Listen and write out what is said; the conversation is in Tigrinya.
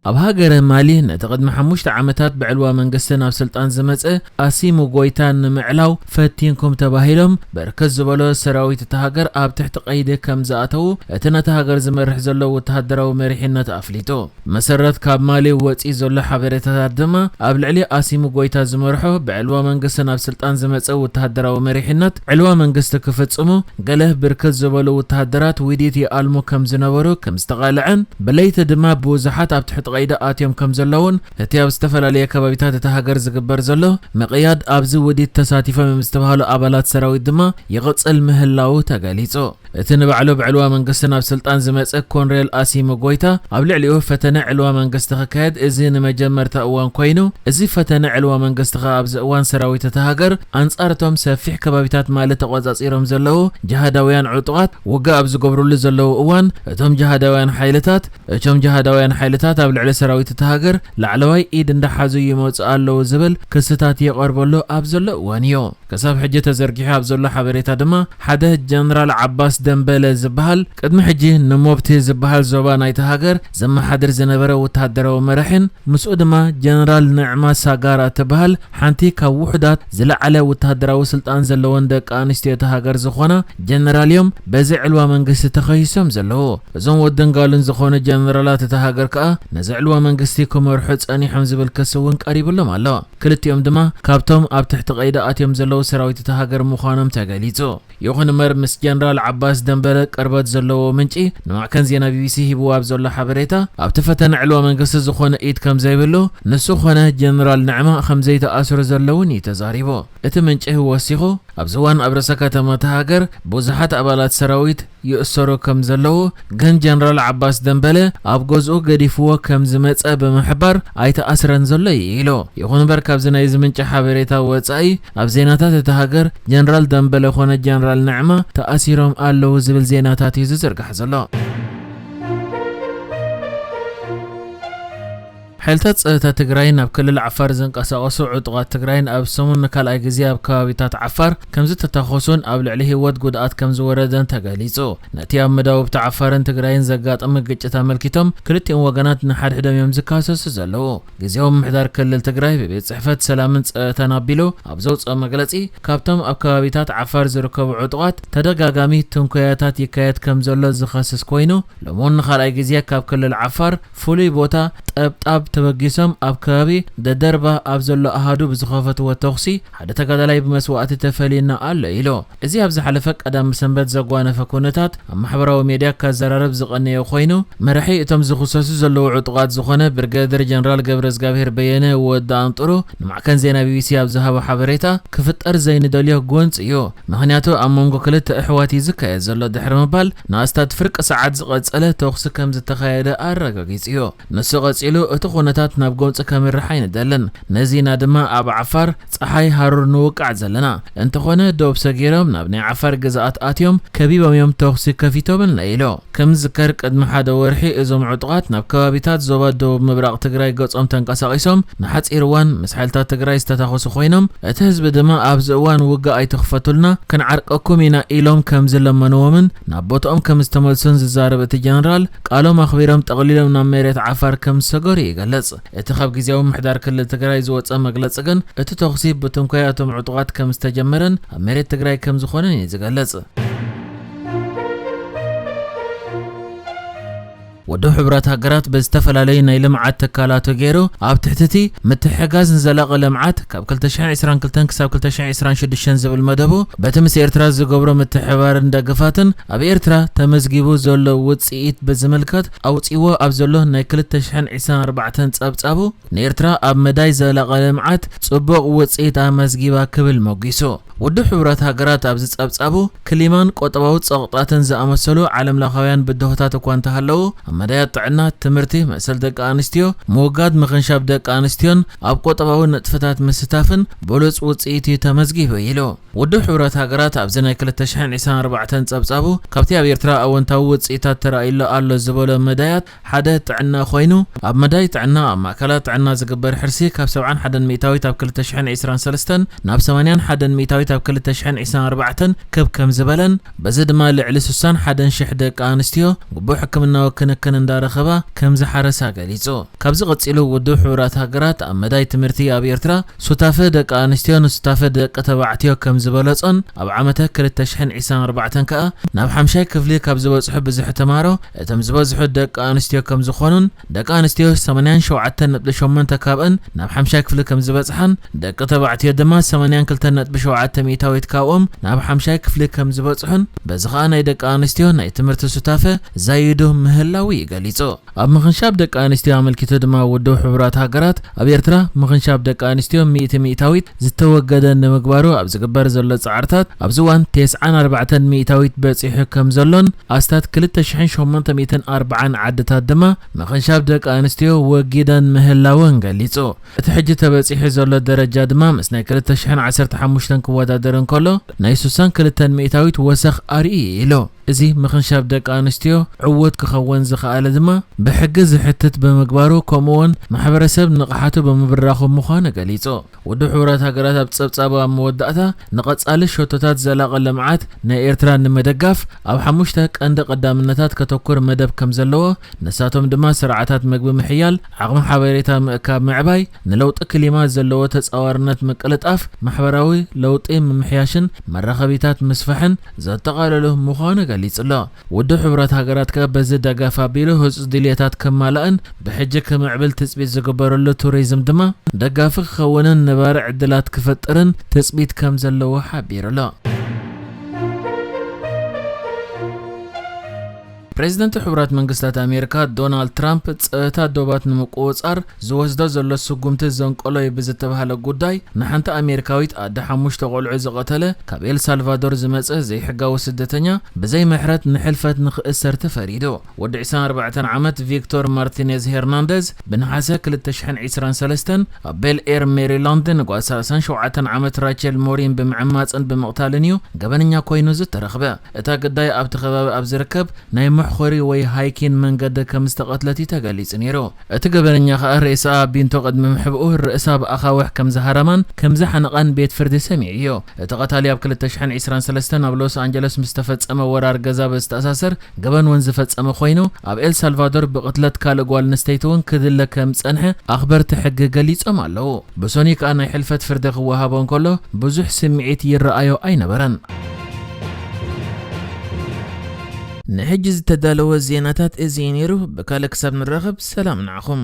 ኣብ ሃገረ ማሊ ነቲ ቅድሚ ሓሙሽተ ዓመታት ብዕልዋ መንግስቲ ናብ ስልጣን ዝመጸ ኣሲሙ ጎይታ ንምዕላው ፈቲንኩም ተባሂሎም ብርክት ዝበሎ ሰራዊት እታ ሃገር ኣብ ትሕቲ ቀይዲ ከም ዝኣተዉ እቲ ነታ ሃገር ዝመርሕ ዘሎ ወተሃደራዊ መሪሕነት ኣፍሊጡ። መሰረት ካብ ማሊ ወጺኡ ዘሎ ሓበሬታታት ድማ ኣብ ልዕሊ ኣሲሙ ጎይታ ዝመርሖ ብዕልዋ መንግስቲ ናብ ስልጣን ዝመጸ ወተሃደራዊ መሪሕነት ዕልዋ መንግስቲ ክፍጽሙ ገለ ብርክት ዝበሉ ወተሃደራት ውዲት ይኣልሙ ከም ዝነበሩ ከም ዝተቓልዐን ብለይቲ ድማ ብዙሓት ኣብ ትሕቲ ቀይዲ ኣትዮም ከም ዘለውን እቲ ኣብ ዝተፈላለየ ከባቢታት እታ ሃገር ዝግበር ዘሎ ምቕያድ ኣብዚ ውዲት ተሳቲፎም እዮም ዝተባህሉ ኣባላት ሰራዊት ድማ ይቕጽል ምህላዉ ተገሊጹ። እቲ ንባዕሉ ብዕልዋ መንግስቲ ናብ ስልጣን ዝመጸ ኮንሬል ኣሲሙ ጎይታ ኣብ ልዕሊኡ ፈተነ ዕልዋ መንግስቲ ክካየድ እዚ ንመጀመርታ እዋን ኮይኑ፣ እዚ ፈተነ ዕልዋ መንግስቲ ከኣ ኣብዚ እዋን ሰራዊት እታ ሃገር ኣንጻር እቶም ሰፊሕ ከባቢታት ማሊ ተቖጻጺሮም ዘለዉ ጅሃዳውያን ዕጡቓት ውግእ ኣብ ዝገብሩሉ ዘለዉ እዋን፣ እቶም ጅሃዳውያን ሓይልታት እቶም ጅሃዳውያን ሓይልታት ኣብ ልዕሊ ሰራዊት እታ ሃገር ላዕለዋይ ኢድ እንዳሓዙ ይመጹ ኣለዉ ዝብል ክስታት ይቐርበሉ ኣብ ዘሎ እዋን እዩ። ክሳብ ሕጂ ተዘርጊሑ ኣብ ዘሎ ሓበሬታ ድማ ሓደ ጀነራል ዓባስ ደምበለ ዝበሃል ቅድሚ ሕጂ ንሞብቲ ዝበሃል ዞባ ናይታ ሃገር ዘመሓድር ዝነበረ ወተሃደራዊ መራሕን ምስኡ ድማ ጀነራል ንዕማ ሳጋራ ትበሃል ሓንቲ ካብ ውሑዳት ዝለዓለ ወተሃደራዊ ስልጣን ዘለወን ደቂ ኣንስትዮ እታ ሃገር ዝኾና ጀነራል እዮም በዚ ዕልዋ መንግስቲ ተኸሲሶም ዘለዉ። እዞም ወድን ጓልን ዝኾኑ ጀነራላት እታ ሃገር ከኣ ነዚ ዕልዋ መንግስቲ ክመርሑ ጸኒሖም ዝብል ክሲ እውን ቀሪብሎም ኣሎ። ክልቲኦም ድማ ካብቶም ኣብ ትሕቲ ቀይዲ ኣትዮም ዘለዉ ሰራዊት እታ ሃገር ምዃኖም ተገሊጹ። ይኹን እምበር ምስ ጀነራል ዓባስ ደንበለ ቅርበት ዘለዎ ምንጪ ንማዕከን ዜና ቢቢሲ ሂብዎ ኣብ ዘሎ ሓበሬታ ኣብቲ ፈተነ ዕልዋ መንግስቲ ዝኾነ ኢድ ከም ዘይብሉ ንሱ ኾነ ጀነራል ንዕማ ከም ዘይተኣስሩ ዘለውን እዩ ተዛሪቡ። እቲ ምንጪ ወሲኹ ኣብዚ እዋን ኣብ ርእሰ ከተማ እታ ሃገር ብዙሓት ኣባላት ሰራዊት ይእሰሩ ከም ዘለዉ ግን ጀነራል ዓባስ ደንበለ ኣብ ገዝኡ ገዲፍዎ ከም ዝመጸ ብምሕባር ኣይተኣስረን ዘሎ እዩ ኢሉ። ይኹን እምበር ካብዚ ናይዚ ምንጪ ሓበሬታ ወጻኢ ኣብ ዜናታት እታ ሃገር ጀነራል ደንበለ ኮነ ጀነራል ንዕማ ተኣሲሮም ኣለዉ ዝብል ዜናታት እዩ ዝዝርጋሕ ዘሎ። ሓይልታት ጸጥታ ትግራይን ኣብ ክልል ዓፋር ዝንቀሳቐሱ ዕጡቓት ትግራይን ኣብ ሰሙን ንካልኣይ ግዜ ኣብ ከባቢታት ዓፋር ከም ዝተታኾሱን ኣብ ልዕሊ ህይወት ጉድኣት ከም ዝወረደን ተገሊጹ። ነቲ ኣብ መዳውብቲ ዓፋርን ትግራይን ዘጋጠመ ግጭት ኣመልኪቶም ክልቲኦም ወገናት ንሓድሕዶም እዮም ዝካሰሱ ዘለዉ። ግዜያዊ ምምሕዳር ክልል ትግራይ ብቤት ጽሕፈት ሰላምን ጸጥታን ኣቢሉ ኣብ ዘውጽኦ መግለጺ ካብቶም ኣብ ከባቢታት ዓፋር ዝርከቡ ዕጡቓት ተደጋጋሚ ትንኮያታት ይካየድ ከም ዘሎ ዝኸስስ ኮይኑ ሎሚ እውን ንኻልኣይ ግዜ ካብ ክልል ዓፋር ፍሉይ ቦታ ጠብጣብ ተበጊሶም ኣብ ከባቢ ደደርባ ኣብ ዘሎ ኣሃዱ ብዝኸፈትዎ ተኹሲ ሓደ ተጋዳላይ ብመስዋእቲ ተፈልዩና ኣሎ ኢሉ። እዚ ኣብ ዝሓለፈ ቀዳም ሰንበት ዘጓነፈ ኩነታት ኣብ ማሕበራዊ ሜድያ ከዘራርብ ዝቐነየ ኮይኑ መራሒ እቶም ዝኽሰሱ ዘለዉ ዕጡቓት ዝኾነ ብርገደር ጀነራል ገብረ እግዚኣብሔር በየነ ወዲ ኣንጥሩ ንማዕከን ዜና ቢቢሲ ኣብ ዝሃቦ ሓበሬታ ክፍጠር ዘይንደልዮ ጎንፂ እዩ። ምኽንያቱ ኣብ መንጎ ክልተ ኣሕዋት እዩ ዝካየድ ዘሎ ድሕሪ ምባል ንኣስታት ፍርቂ ሰዓት ዝቐጸለ ተኹሲ ከም ዝተኻየደ ኣረጋጊጹ እዩ። ንሱ ቀጺሉ እቲ ኩነታት ናብ ጎንፂ ከምርሕ ኣይንደልን። ነዚ ኢና ድማ ኣብ ዓፋር ጸሓይ ሃሩር ንውቃዕ ዘለና። እንተኾነ ዶብ ሰጊሮም ናብ ናይ ዓፋር ግዝኣት ኣትዮም ከቢቦም እዮም ተኹሲ ከፊቶምልና ኢሉ። ከም ዝዝከር ቅድሚ ሓደ ወርሒ እዞም ዕጡቓት ናብ ከባቢታት ዞባ ደቡብ ምብራቕ ትግራይ ገጾም ተንቀሳቒሶም ንሓጺር እዋን ምስ ሓይልታት ትግራይ ዝተታኾሱ ኮይኖም እቲ ህዝቢ ድማ ኣብዚ እዋን ውግእ ኣይትኽፈቱልና ክንዓርቀኩም ኢና ኢሎም ከም ዝለመንዎምን ናብ ቦትኦም ከም ዝተመልሱን ዝዛረብ እቲ ጀነራል ቃሎም ኣኽቢሮም ጠቕሊሎም ናብ መሬት ዓፋር ከም ዝሰገሩ ይገልጽ። እቲ ካብ ግዜያዊ ምምሕዳር ክልል ትግራይ ዝወጸ መግለጺ ግን እቲ ተኹሲ ብትንኮያ እቶም ዕጡቓት ከም ዝተጀመረን ኣብ መሬት ትግራይ ከም ዝኾነን እዩ ዝገልጽ። ውድብ ሕቡራት ሃገራት ብዝተፈላለዩ ናይ ልምዓት ትካላቱ ገይሩ ኣብ ትሕቲ እቲ ምትሕግጋዝ ንዘላቒ ልምዓት ካብ ክልተ ሽሕን ዕስራን ክልተን ክሳብ ክልተ ሽሕን ዕስራን ሽዱሽተን ዝብል መደቡ በቲ ምስ ኤርትራ ዝገብሮ ምትሕብባርን ደግፋትን ኣብ ኤርትራ ተመዝጊቡ ዘሎ ውጽኢት ብዝምልከት ኣውጺዎ ኣብ ዘሎ ናይ ክልተ ሽሕን ዕስራን ኣርባዕተን ጸብጻቡ ንኤርትራ ኣብ መዳይ ዘላቒ ልምዓት ጽቡቕ ውጽኢት ኣመዝጊባ ክብል ሞጊሱ። ውድብ ሕቡራት ሃገራት ኣብዚ ጸብጻቡ ክሊማን ቁጠባዊ ጸቕጣትን ዝኣመሰሉ ዓለምለኻውያን ብድሆታት እኳ እንተሃለዉ ኣብ መዳያት ጥዕና፣ ትምህርቲ፣ መሰል ደቂ ኣንስትዮ፣ ምውጋድ ምኽንሻብ ደቂ ኣንስትዮን ኣብ ቁጠባዊ ንጥፈታት ምስታፍን ብሉጽ ውጽኢት እዩ ተመዝጊቡ ኢሉ። ውድብ ሕቡራት ሃገራት ኣብዚ ናይ ክልተ ሽሕን ዕስራን ኣርባዕተን ጸብጻቡ ካብቲ ኣብ ኤርትራ ኣወንታዊ ውጽኢታት ተራእዩሉ ኣሎ ዝበሎ መዳያት ሓደ ጥዕና ኮይኑ ኣብ መዳይ ጥዕና ኣብ ማእከላት ጥዕና ዝግበር ሕርሲ ካብ ሰብዓን ሓደን ሚእታዊት ኣብ ክልተ ሽሕን ዕስራን ሰለስተን ናብ ሰማንያን ሓደን ሚእታዊት ኣብ ክልተ ሽሕን ዕስራን ኣርባዕተን ክብ ከም ዝበለን በዚ ድማ ልዕሊ ስሳን ሓደን ሽሕ ደቂ ኣንስትዮ ግቡእ ሕክምናዊ ክንክን ማዕከን እንዳረኸባ ከም ዝሓረሳ ገሊጹ። ካብዚ ቀጺሉ ውድብ ሕቡራት ሃገራት ኣብ መዳይ ትምህርቲ ኣብ ኤርትራ ሱታፈ ደቂ ኣንስትዮ ንሱታፈ ደቂ ተባዕትዮ ከም ዝበለጾን ኣብ ዓመተ ክልተ ሽሕን ዕስራን ኣርባዕተን ከኣ ናብ ሓምሻይ ክፍሊ ካብ ዝበጽሑ ብዝሒ ተማሃሮ እቶም ዝበዝሑ ደቂ ኣንስትዮ ከም ዝኾኑን ደቂ ኣንስትዮ ሰማንያን ሸውዓተን ነጥቢ ሸሞንተ ካብአን ናብ ሓምሻይ ክፍሊ ከም ዝበጽሓን ደቂ ተባዕትዮ ድማ ሰማንያን ክልተን ነጥቢ ሸውዓተ ሚእታዊት ካብኦም ናብ ሓምሻይ ክፍሊ ከም ዝበጽሑን በዚ ኸኣ ናይ ደቂ ኣንስትዮ ናይ ትምህርቲ ሱታፈ ዛይዱ ምህላዉ እዩ ገሊጹ። ኣብ ምኽንሻብ ደቂ ኣንስትዮ ኣመልኪቱ ድማ ውድብ ሕቡራት ሃገራት ኣብ ኤርትራ ምኽንሻብ ደቂ ኣንስትዮ ሚእቲ ሚእታዊት ዝተወገደ ንምግባሩ ኣብ ዝግበር ዘሎ ጻዕርታት ኣብዚ እዋን ተስዓን ኣርባዕተን ሚእታዊት በጺሑ ከም ዘሎን ኣስታት ክልተ ሽሕን ሸሞንተ ሚእትን ኣርባዓን ዓድታት ድማ ምኽንሻብ ደቂ ኣንስትዮ ወጊደን ምህላወን ገሊጹ። እቲ ሕጂ ተበጺሑ ዘሎ ደረጃ ድማ ምስ ናይ ክልተ ሽሕን ዓሰርተ ሓሙሽተን ክወዳደር እንከሎ ናይ ሱሳን ክልተን ሚእታዊት ወሰኽ ኣርኢ ኢሉ። እዚ ምኽንሻብ ደቂ ኣንስትዮ ዕውት ክኸውን ዝኸኣለ ድማ ብሕጊ ዝሕትት ብምግባሩ ከምኡውን ማሕበረሰብ ንቕሓቱ ብምብራኹ ምዃኑ ገሊጹ። ውድብ ሕቡራት ሃገራት ኣብ ጸብጻቡ ኣብ መወዳእታ ንቐጻሊ ሸቶታት ዘላቒ ልምዓት ናይ ኤርትራ ንምድጋፍ ኣብ ሓሙሽተ ቀንዲ ቀዳምነታት ከተኩር መደብ ከም ዘለዎ ንሳቶም ድማ ስርዓታት መግቢ ምሕያል፣ ዓቕሚ ሓበሬታ ምእካብ ምዕባይ፣ ንለውጢ ክሊማ ዘለዎ ተጻዋርነት ምቅልጣፍ፣ ማሕበራዊ ለውጢ ምምሕያሽን መራኸቢታት ምስፋሕን ዘጠቓለሉ ምዃኑ ገሊጹ ኣሎ። ውድብ ሕቡራት ሃገራት ከኣ በዚ ደገፍ ኣቢሉ ህጹጽ ድልየታት ከማልእን ብሕጂ ክምዕብል ትጽቢት ዝግበረሉ ቱሪዝም ድማ ደጋፊ ክኸውንን ነባሪ ዕድላት ክፈጥርን ትጽቢት ከም ዘለዎ ሓቢሩ ኣሎ። ፕሬዚደንት ሕቡራት መንግስታት ኣሜሪካ ዶናልድ ትራምፕ ጸጥታ ዶባት ንምቁጽጻር ዝወስዶ ዘሎ ስጉምቲ ዘንቀሎ እዩ ብዝተባህለ ጉዳይ ንሓንቲ ኣሜሪካዊት ኣደ ሓሙሽተ ቆልዑ ዝቐተለ ካብ ኤል ሳልቫዶር ዝመጸ ዘይሕጋዊ ስደተኛ ብዘይ ምሕረት ንሕልፈት ንኽእሰር ተፈሪዱ። ወዲ ዕስራን ኣርባዕተን ዓመት ቪክቶር ማርቲኔዝ ሄርናንደዝ ብነሓሰ ክልተ ሽሕን ዕስራን ሰለስተን ኣብ ቤል ኤር ሜሪላንድ ንጓል ሰላሳን ሸውዓተን ዓመት ራቸል ሞሪን ብምዕማጽን ብምቕታልን እዩ ገበነኛ ኮይኑ ዝተረኽበ። እታ ግዳይ ኣብቲ ከባቢ ኣብ ዝርከብ ናይ መሕኾሪ ወይ ሃይኪን መንገዲ ከም ዝተቐትለት እዩ ተገሊጹ ነይሩ። እቲ ገበነኛ ከኣ ርእሳ ቢንቶ ቅድሚ ምሕብኡ ርእሳ ብኣኻውሕ ከም ዝሃረማን ከም ዝሓነቓን ቤት ፍርዲ ሰሚዑ እዩ። እቲ ቀታሊ ኣብ ክልተ ሽሕን ዕስራን ሰለስተን ኣብ ሎስ ኣንጀለስ ምስ ተፈጸመ ወራር ገዛ ብዝተኣሳሰር ገበን እውን ዝፈጸመ ኮይኑ ኣብ ኤል ሳልቫዶር ብቕትለት ካልእ ጓል ኣንስተይቲ እውን ክድለ ከም ዝጸንሐ ኣኽበርቲ ሕጊ ገሊጾም ኣለዉ። ብሶኒ ከኣ ናይ ሕልፈት ፍርዲ ክወሃቦ እንከሎ ብዙሕ ስምዒት ይረኣዮ ኣይነበረን። ንሕጂ ዝተዳለወ ዜናታት እዚ እዩ ነይሩ። ብካልእ ክሳብ ንራኸብ ሰላም ንዓኹም።